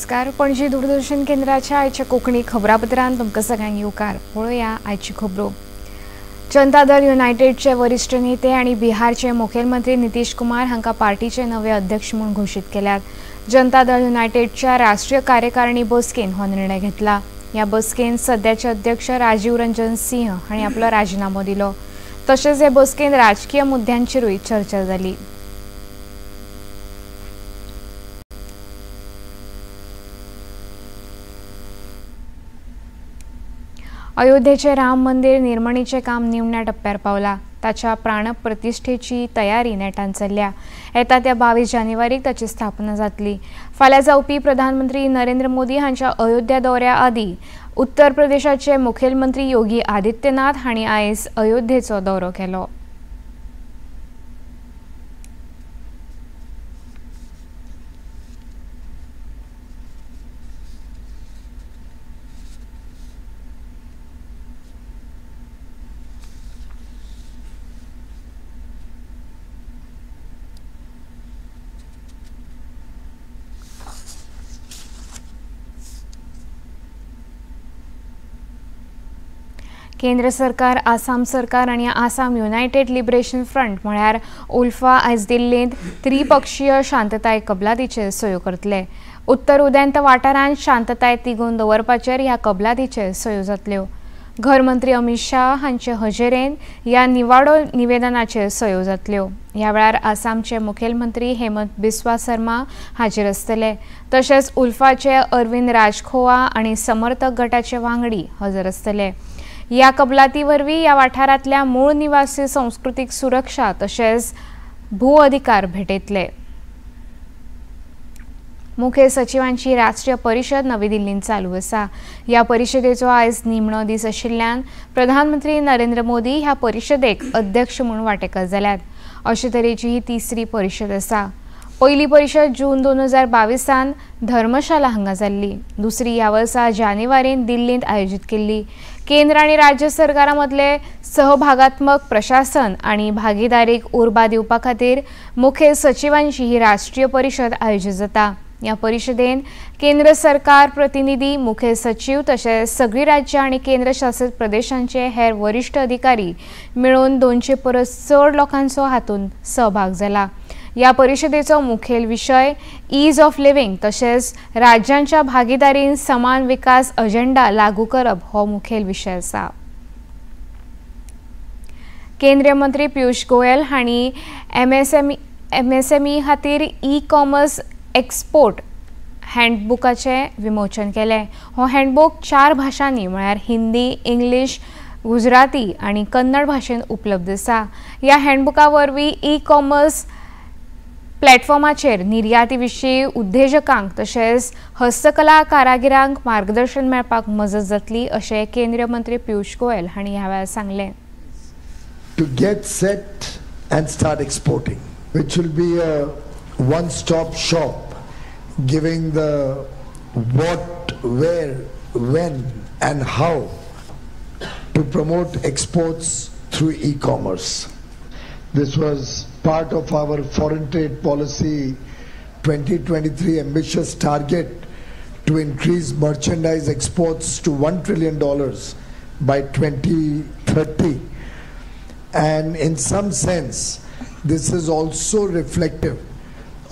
नमस्कार, पणजी दूरदर्शन केंद्राच्या आयच्या कोंकणी खबरापत्रांत तुमकां सगळ्यांक येवकार. पळोवया आयची खबरो. जनता दल युनायटेडचे वरिश्ठ नेते आनी बिहारचे मुखेलमंत्री नितीश कुमार हांकां पार्टीचे नवे अध्यक्ष म्हूण घोशीत केल्यात. जनता दल युनायटेडच्या राष्ट्रीय कार्यकारिणी बसकेन हो निर्णय घेतला. ह्या बसकेन सद्याचे अध्यक्ष राजीव रंजन सिंह हांणी आपलो राजिनामो दिलो. तशेंच हे बसकेन राजकीय मुद्द्यांचेरूय चर्चा जाली. अयोध्येचे राम मंदिर निर्मणीचे काम निमण्या टप्प्यार पावला. ताच्या प्राणप्रतिष्ठेची तयारी नेटान चल्ल्या. येता त्या 22 जानेवारीक ताची स्थापना जातली. फाल्यां जावपी प्रधानमंत्री नरेंद्र मोदी हांच्या अयोध्या दौऱ्या आदी उत्तर प्रदेशाचे मुखेलमंत्री योगी आदित्यनाथ हांणी आयज अयोध्येचो दौरो केलो. केंद्र सरकार, आसाम सरकार आनी आसाम युनायटेड लिबरेशन फ्रंट म्हळ्यार उल्फा आयज दिल्लींत त्रिपक्षीय शांतताय कबलातीचेर सयो करतले. उत्तर उदेंत वाठारांत शांतताय तिगोवन दवरपाचेर ह्या कबलातीचेर सयो जातल्यो. घरमंत्री अमित शाह हांचे हजेरेन ह्या निवाडो निवेदनाचेर सयो जातल्यो. ह्या वेळार आसामचे मुखेलमंत्री हेमंत बिस्वा शर्मा हाजीर आसतले. तशेंच उल्फाचे अरविंद राजखोवा आनी समर्थक गटाचे वांगडी हजर आसतले. ह्या कबलाती वरवीं ह्या वाठारांतल्या मूळ निवासी संस्कृतीक सुरक्षा तशेंच भू अधिकार भेटयतले. मुखेल सचिवांची राष्ट्रीय परिशद नवी दिल्लींत चालू आसा. ह्या परिशदेचो आयज निमणो दीस आशिल्ल्यान प्रधानमंत्री नरेंद्र मोदी ह्या परिशदेक अध्यक्ष म्हूण वांटेकार जाल्यात. अशे तरेची ही तिसरी परिशद आसा. पयली परिशद जून 2022 धर्मशाला हांगा जाल्ली. दुसरी ह्या वर्सा जानेवारीन दिल्लींत आयोजीत केल्ली. केंद्र आनी राज्य सरकारां मदले सहभागात्मक प्रशासन आनी भागीदारीक उर्बा दिवपा खातीर मुखेल सचिवांची ही राष्ट्रीय परिशद आयोजीत जाता. ह्या परिशदेन केंद्र सरकार प्रतिनिधी, मुखेल सचीव तशेंच सगळीं राज्यां आनी केंद्र शासित प्रदेशांचे हेर वरिश्ठ अधिकारी मेळून 200 परस चड लोकांचो हातूंत सहभाग जाला. ह्या परिशदेचो मुखेल विशय ईज ऑफ लिव्हिंग तशेंच राज्यांच्या भागीदारीन समान विकास अजेंडा लागू करप हो मुखेल विशय आसा. केंद्रीय मंत्री पियुष गोयल हांणी एमएसएमई खातीर ई कॉमर्स एक्सपोर्ट हँडबुकाचें विमोचन केलें. हो हँडबूक 4 भाशांनी म्हळ्यार हिंदी, इंग्लीश, गुजराती आनी कन्नड भाशेन उपलब्ध आसा. ह्या हँडबुका वरवीं ई कॉमर्स प्लॅटफॉर्माचेर निर्याती विशीं उद्देजकांक तशेंच हस्तकला कारागिरांक मार्गदर्शन मेळपाक मजत जातली अशें केंद्रीय मंत्री पियुष गोयल हांणी ह्या वेळार सांगलें. To get set and start exporting, which will be a one-stop shop giving the what, where, when and how to promote exports through e-commerce. This was part of our foreign trade policy 2023 ambitious target to increase merchandise exports to $1 trillion by 2030. And in some sense, this is also reflective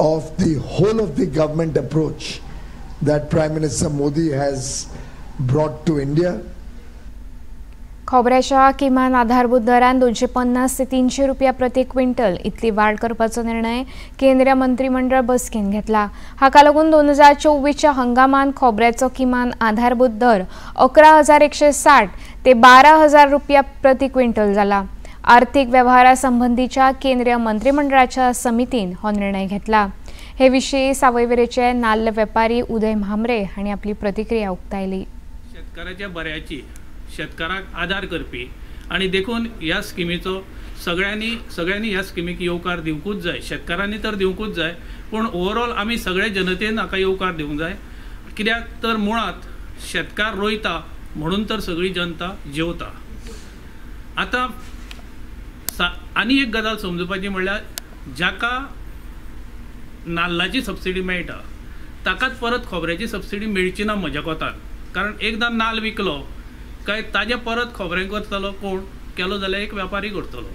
of the whole of the government approach that Prime Minister Modi has brought to India. खोबऱ्याच्या किमान आधारभूत दरान 250 ते 300 रुपया प्रति quintal इतली वाड करपाचो निर्णय केंद्रीय मंत्रिमंडळ बसकेन घेतला. हाका लागून 2024च्या हंगामांत खोबऱ्याचो किमान आधारभूत दर 11,160 ते 12,000 रुपया प्रति क्विंटल जाला. आर्थिक व्यवहारा संबंधीच्या केंद्रीय मंत्रिमंडळाच्या समितीन हो निर्णय घेतला. हे विशीं सावयवेरेचे नाल्ल वेपारी उदय म्हांबरे हांणी आपली प्रतिक्रिया उक्तायली. शेतकाराच्या बऱ्याची, शेतकाराक आदार करपी आनी देखून ह्या स्किमीचो सगळ्यांनी ह्या स्किमीक येवकार दिवंकूच जाय. शेतकारांनी तर दिवंकूच जाय, पूण ओवरऑल आमी सगळे जनतेन हाका येवकार दिवंक जाय. कित्याक तर मुळांत शेतकार रोयता म्हणून तर सगळी जनता जेवता. आतां आनी एक गजाल समजुपाची म्हणल्यार जाका नाल्लाची सबसिडी मेळटा ताकाच परत खोबऱ्याची सबसिडी मेळची ना म्हज्या कोतान, कारण एकदां नाल विकलो काय ताजें परत खोबरें करतलो कोण केलो जाल्यार एक व्यापारी करतलो.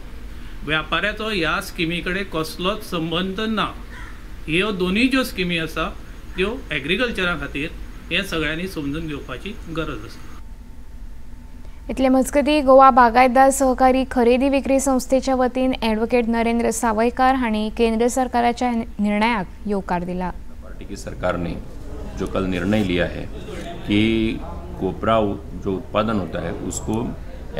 व्यापाऱ्याचो ह्या स्किमी कडेन कसलोच संबंद ना. ह्यो दोनूय ज्यो स्किमी आसा त्यो एग्रीकल्चरा खातीर हें सगळ्यांनी समजून घेवपाची गरज आसा. इतले मजगती गोवा बागायतदार सहकारी खरेदी विक्री संस्थेच्या वतीन ॲडव्होकेट नरेंद्र सावयकार हांणी केंद्र सरकाराच्या निर्णयाक येवकार दिला. पार्टी की सरकार ने जो कल निर्णय लिया है कि कोपरा जो उत्पादन होता है उसको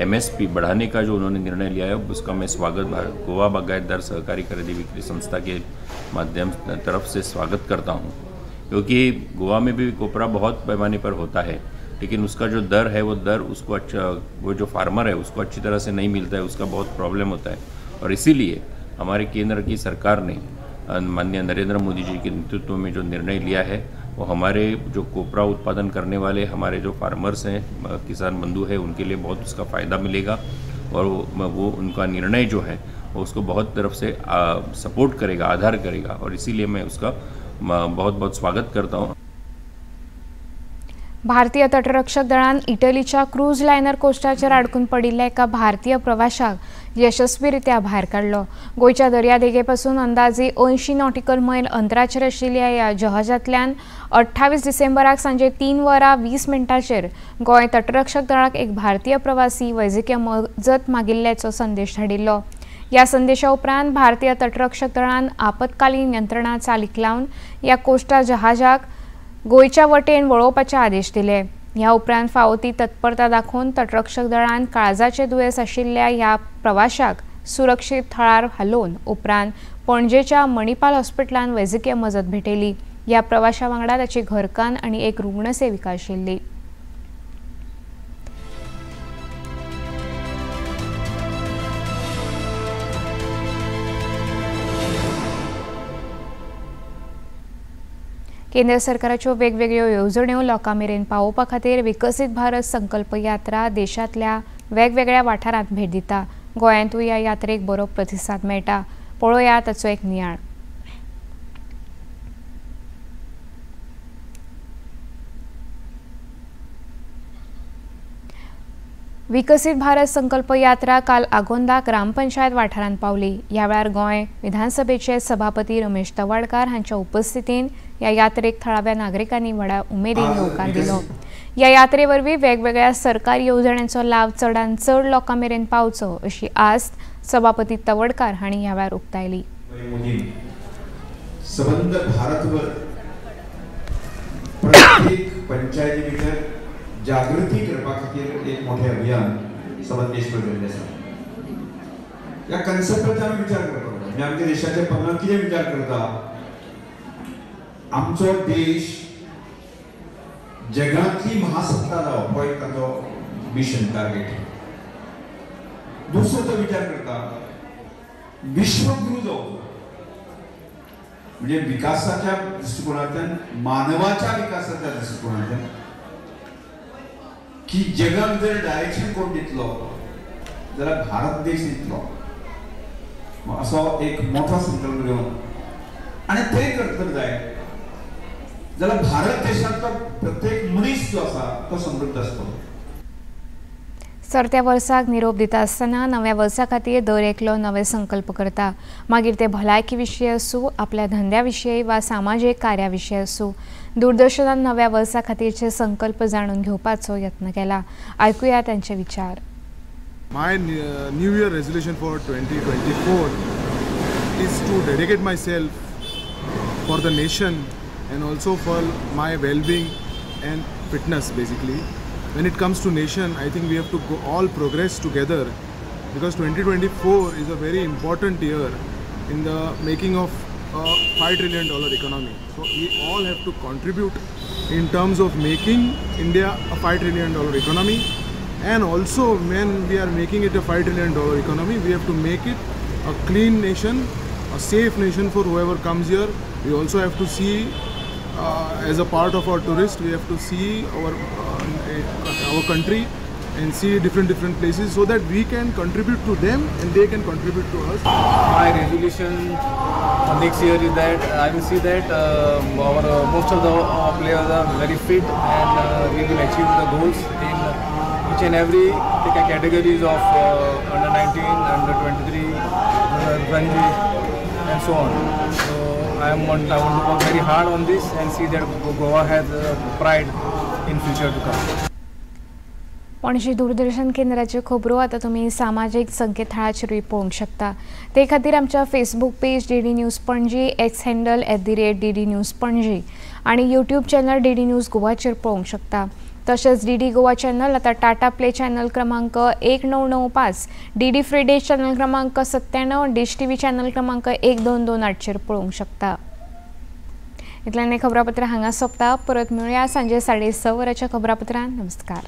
एमएसपी बढ़ाने का जो उन्होंने निर्णय लिया है उसका मैं स्वागत गोवा बागायतदार सहकारी खरीदी विक्री संस्था के माध्यम तरफ से स्वागत करता हूँ, क्योंकि गोवा में भी कोपरा बहुत पैमाने पर होता है, लेकिन उसका जो दर है वो दर उसको अच्छा, वो जो फार्मर है उसको अच्छी तरह से नहीं मिलता है, उसका बहुत प्रॉब्लम होता है। और इसीलिए हमारे केंद्र की सरकार ने माननीय नरेंद्र मोदी जी के नेतृत्व में जो निर्णय लिया है वो हमारे जो कोपरा उत्पादन करने वाले हमारे जो फार्मर्स हैं, किसान बंधु हैं, उनके लिए बहुत उसका फ़ायदा मिलेगा और वो उनका निर्णय जो है वो उसको बहुत तरफ से सपोर्ट करेगा, आधार करेगा और इसीलिए मैं उसका बहुत बहुत स्वागत करता हूँ। भारतीय तटरक्षक दळान इटलीच्या क्रूज लायनर कोस्टाचेर आडकून पडिल्ल्या एका भारतीय प्रवाशाक यशस्वीरित्या भायर काडलो. गोंयच्या दर्यादेगेपासून अंदाजे 80 नॉटिकल मैल अंतराचेर आशिल्ल्या ह्या जहाजांतल्यान 28 डिसेंबराक सांजे 3:20 गोंय तटरक्षक दळाक एक भारतीय प्रवासी वैजकीय मजत मागिल्ल्याचो संदेश धाडिल्लो. ह्या संदेशा उपरांत भारतीय तटरक्षक दळान आपत्कालीन यंत्रणा चालीक लावन ह्या कोस्टा जहाजाक गोंयच्या वटेन वळोवपाचे आदेश दिले. ह्या उपरांत फावो ती तत्परता दाखोवन तटरक्षक दळान काळजाचे दुयेंस आशिल्ल्या ह्या प्रवाशाक सुरक्षीत थळार हालोवन उपरांत पणजेच्या मणिपाल हॉस्पिटलान वैजकीय मजत भेटयली. ह्या प्रवाशा वांगडा ताची घरकान्न आनी एक रुग्णसेविका आशिल्ली. केंद्र सरकाराच्यो वेगवेगळ्यो येवजण्यो लोकां मेरेन पावोवपा खातीर विकसीत भारत संकल्प यात्रा देशांतल्या वेगवेगळ्या वाठारांत भेट दिता. गोंयांतूय ह्या यात्रेक बरो प्रतिसाद मेळटा. पळोवया ताचो एक नियाळ. विकसीत भारत संकल्प यात्रा काल आगोंदा ग्रामपंचायत वाठारांत पावली. ह्या वेळार गोंय विधानसभेचे सभापती रमेश तवाडकार हांच्या उपस्थितीन ह्या यात्रेक थळाव्या नागरिकांनी व्हडा उमेदीन येवकार दिलो. ह्या यात्रे वरवीं वेगवेगळ्या सरकारी येवजण्यांचो लाव चडांत चड लोकां मेरेन पावचो अशी आस्त सभापती तवडकार हांणी ह्या वेळार उक्तायली. सबंद भारतभर प्रत्येक पंचायती भितर जागृती करपा खातीर एक मोठें अभियान सबंद देशभर जाल्लें आसा. ह्या कन्सेप्टाचो आमी विचार करपाक जाय. आमी आमच्या देशाच्या पंगडान कितें विचार करता? आमचो देश जगांतली महासत्ता जावप हो एक ताचो मिशन टार्गेट. दुसरो तो विचार करता विश्वगुरू जावचो, म्हणजे विकासाच्या दृश्टिकोनांतल्यान, मानवाच्या विकासाच्या दृश्टिकोनांतल्यान की जगाक जर डायरेक्शन कोण दितलो जाल्यार भारत देश दितलो असो एक मोठो संकल्प घेवन आनी ते करतले जाय जाल्यार भारत देशांतलो प्रत्येक मनीस जो आसा तो समृद्ध आसतलो. सरत्या वर्साक निरोप दिता आसतना नव्या वर्सा खातीर दर एकलो नवे संकल्प करता. मागीर ते भलायकी विशीं आसूं, आपल्या धंद्या विशीं वा सामाजीक कार्या विशीं आसूं. दूरदर्शनान नव्या वर्सा खातीरचे संकल्प जाणून घेवपाचो यत्न केला. आयकुया तांचे विचार. My new year resolution for 2024 is to dedicate myself for the nation and also for my well-being and fitness basically. When it comes to nation, I think we have to go all progress together because 2024 is a very important year in the making of a $5 trillion economy. So we all have to contribute in terms of making India a $5 trillion economy, and also when we are making it a $5 trillion economy, we have to make it a clean nation, a safe nation for whoever comes here. We also have to see, as a part of our tourist, we have to see our country and see different places so that we can contribute to them and they can contribute to us. My resolution for next year is that I will see that our most of the players are very fit and we will achieve the goals in each and every categories of under 19, under 23, Ranji and so on. So I want to work very hard on this and see that Goa has pride in future to come. Panaji Doordarshan केंद्राच्यो खबरो आतां तुमी सामाजीक संकेतथळाचेरूय पळोवंक शकता. ते खातीर आमच्या Facebook page DD news Panaji, X handle @DD news Panaji आनी यूट्यूब चॅनल डीडी न्यूज गोवाचेर पळोवंक शकता. तशेंच डीडी गोवा चॅनल आतां टाटा प्ले चॅनल क्रमांक 1995, डीडी फ्री डिश चॅनल क्रमांक 97, डिश टीव्ही चॅनल क्रमांक 1228चेर पळोवंक शकता. इतल्यान खबरापत्र हांगा सोंपता. परत मेळुया सांजे 6:30 वरांच्या खबरापत्रान. नमस्कार.